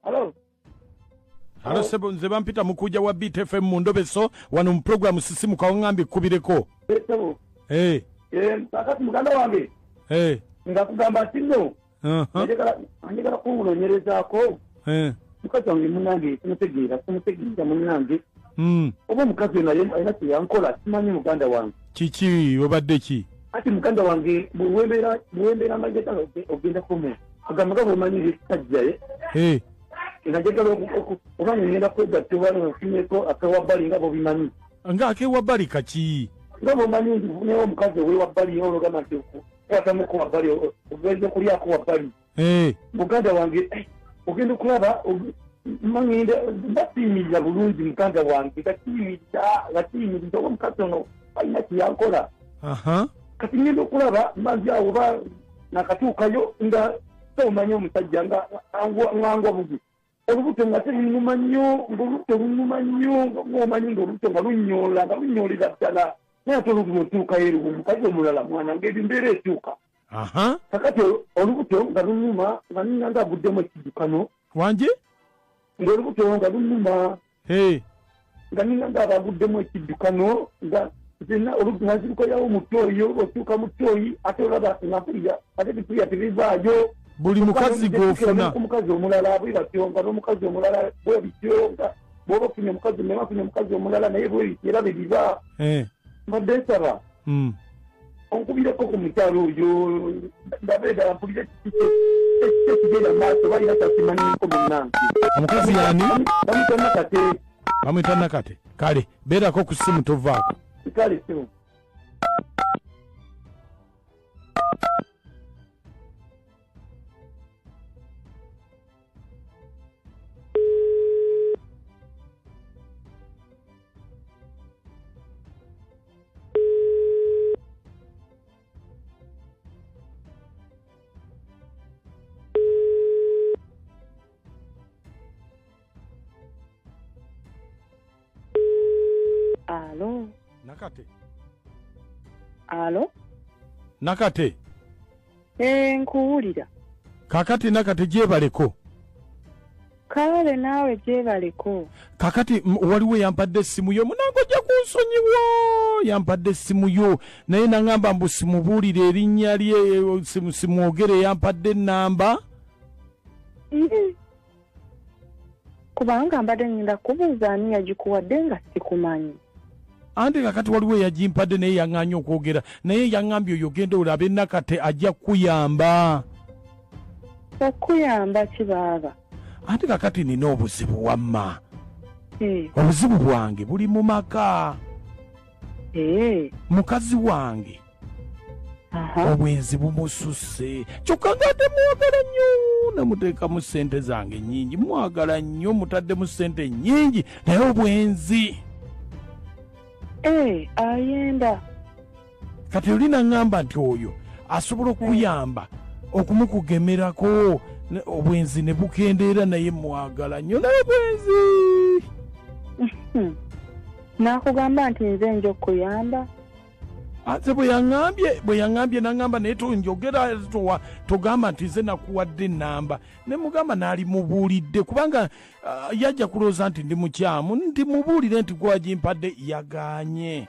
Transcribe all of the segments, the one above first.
Halo. Halo sebo, nze bampita mukuja wa Beat FM mu Ndobeso wano mu program Sisimuka ongambye kkubireko. Sebo. Eh. Kakati muganda wange. Eh. Nga kugamba nti nno. Njagala kunoonyerezaako. Mukazi wange munnange simutegeera munnange. Oba omukazi naye alina kye yankola simanyi muganda wange. Kiki obadde ki? Ati muganda wange bwembeera nga njagala ogenda kumu. Agamba nga bw'omanyi ekisajja ye. Nga njagala oba ngenda kwegatta oba nfunyeeko akawabbali nga bw'obimanyi. Nga akewabbali kaki? Nga bw'omanyi nti nfunyewo omukazi owewabbali olugamba nti kwatamuko wabbali ogenza okulyako wabbali. Muganda wange ogenda okulaba ngenda mbasiimirira bulungi muganda wange gakiyimiriza oba omukazi ono alina kye yankola. Kati ngenda okulaba mbanzi awo oba nakatuukayo nga tomanyi omusajja nga ngangwa bugi. Olubuto nga terunnuma nnyo, ng'olubuto lunnuma nnyo, ng'omanyi ng'olubuto nga lunnyoola, nga lunnyoolera ddala. Naye ate olubuto otuukayo eri omukazi omulala mwana ng'embeera etuuka. Kakati olubuto nga lunnuma nga ninga ng'aguddemu ekiddukano. Wangi? Ng'olubuto nga lunnuma. Nga ninga ng'abaguddemu ekiddukano nga nzenna olubuto nga nzirukayawo mu ttooyi, otuuka mu ttooyi ate olaba nga mpulira ate bipulira tebivaayo. Buli mukazi gw'ofuna. Omukazi omulala bwe batyo nga n'omukazi omulala bwe bityo nga bw'oba ofunye omukazi naye afunye omukazi omulala naye bwe bityo era bwe biba. Mbadde nsaba. Onkubireko ku mukyalo oyo ndabe ddala mpulire kiki ekigenda mu maaso balina kyakimanyiiko munnange. Omukazi y'ani? Bamuyita Nakate. Bamuyita Nakate. Kale beerako ku ssimu tovaako. Kale ssimu. Alo. Nakate. Alo. Nakate. Nkuwulira. Kakati Nakate gyebaleko. Kale naawe gyebaleko. Kakati waliwo yampadde essimu yo munange ojja kunsonyiwa yampadde essimu yo naye nangamba mbu simubuulire erinnya lye simwogere yampadde ennamba. Kubanga mbadde ngenda kubuuza ani yagikuwadde nga sikumanyi. Ante kakati waliwo yagimpadde naye yaŋŋaanye okwogera naye yaŋŋambye oyo ogenda olabe Nakate ajja kukuyamba. Okuyamba ki baaba? Ante kakati nina obuzibu wamma. Obuzibu bwange buli mu maka. Mukazi wange. Obwenzi bumususse. Kyokka ng'ate mwagala nnyo namuteekamu ssente zange nnyingi mwagala nnyo mutaddemu ssente nnyingi naye obwenzi. Ayenda. Kati oli naŋŋamba nti oyo asobola okuyamba okumukugemerako obwenzi ne bukendeera naye mwagala nnyo naye obwenzi. Nakugamba nti nze nja okuyamba. Ate bwe yaŋŋambye naŋŋamba naye tonjogera togamba nti nze nakuwadde ennamba ne mugamba n'alimubuulidde kubanga yajja kulowooza nti ndi mukyamu nti mubuulire nti gwagimpadde yagaanye.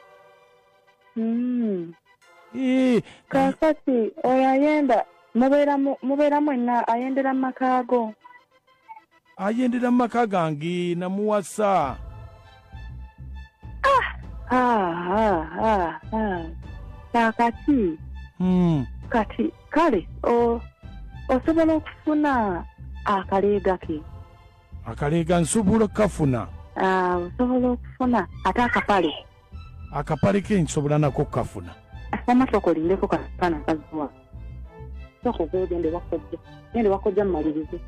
Kakati oyo ayenda mubeera mwenna ayendera mu maka go? Ayendera mu maka gange namuwasa. Kakati kati kale osobola okufuna akaleega ke? Akaleega nsobola okukafuna. Osobola okufuna ate akapale? Akapale ke nsobola nako okukafuna. Amasooka olindeko kaana kaziwa. Sooka oveeyo genda ewa kojja. Genda ewa kojja mmalirize.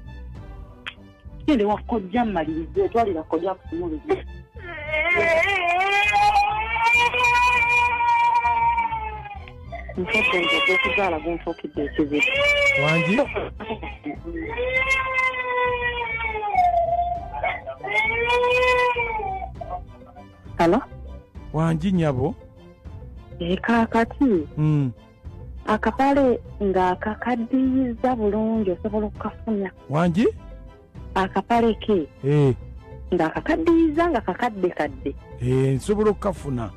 Genda ewa kojja mmalirize. Twalira kojja akusumuluze. Nfudde nze ogw'okuzaala gunfuukidde ekizibu. Wangi? Halo? Wangi nnyabo? Kaakati akapale ng'akakaddiyiza bulungi osobola okukafuna. Wangi? Akapale ke ng'akakaddiyiza nga kakadde kadde. Nsobola okukafuna.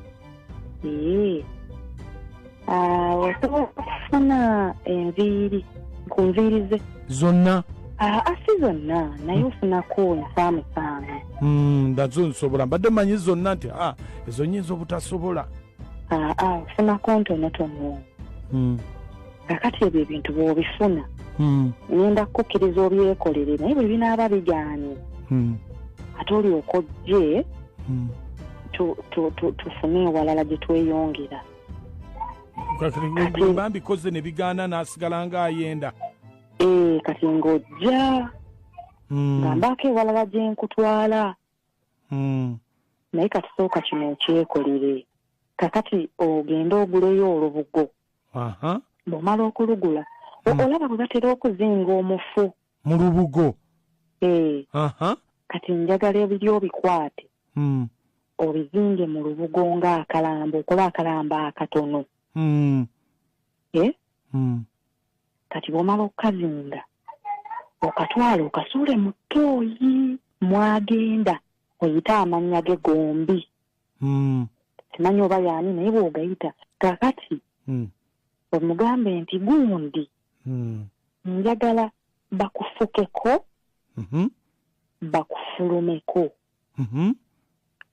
Osobola okufuna enviiri ku nviiri ze zonna? Si zonna, naye ofunako nsaamusaano. Nazo nsobola, mbadde mmanyi zonna nti ezo nnyinza obutasobola. Ofunako ntonotono. Kakati ebyo ebintu bw'obifuna, ngenda kukkiriza obyekolere, naye bwe binaaba bigaanye, ate olyoka ojje tufune ewalala gye tweyongera. Mba mbikoze ne bigaana n'asigala ng'ayenda. Kati ng'ojja nga mbaako ewalala gye nkutwala. Naye kati sooka kino okyekolere. Kakati ogende oguleyo olubugo. Bw'omala okulugula, olaba bwe batera okuzinga omufu mu lubugo. Kati njagala ebiri obikwate, obizinge mu lubugo ng'akalamba, okole akalamba akatono. Kati bw'omala okukazinga, okatwala okasuule mu ttooyi mwagenda, oyite amannya ge gombi. Simanyi oba yaani, naye bw'ogayita. Kakati omugambe nti gundi, njagala bakufukeko, bakufulumeko.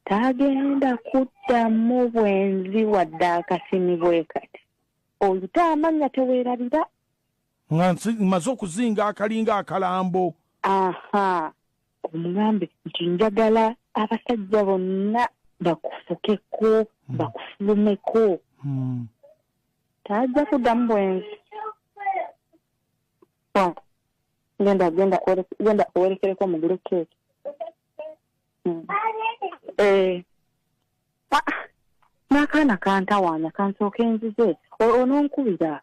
Tagenda kuddamu bwenzi wadde akasimi bwe kati. Oyite amannya teweerabira. Nga mmaze okuzinga akalinga akalambo. Omugambe nti njagala abasajja bonna bakufukeko, bakufulumeko. Tajja kuddamu bwenzi. Genda genda genda owerekereko omugule keeki. N'akaana kantawaanya kansooke nzize, ononkubira.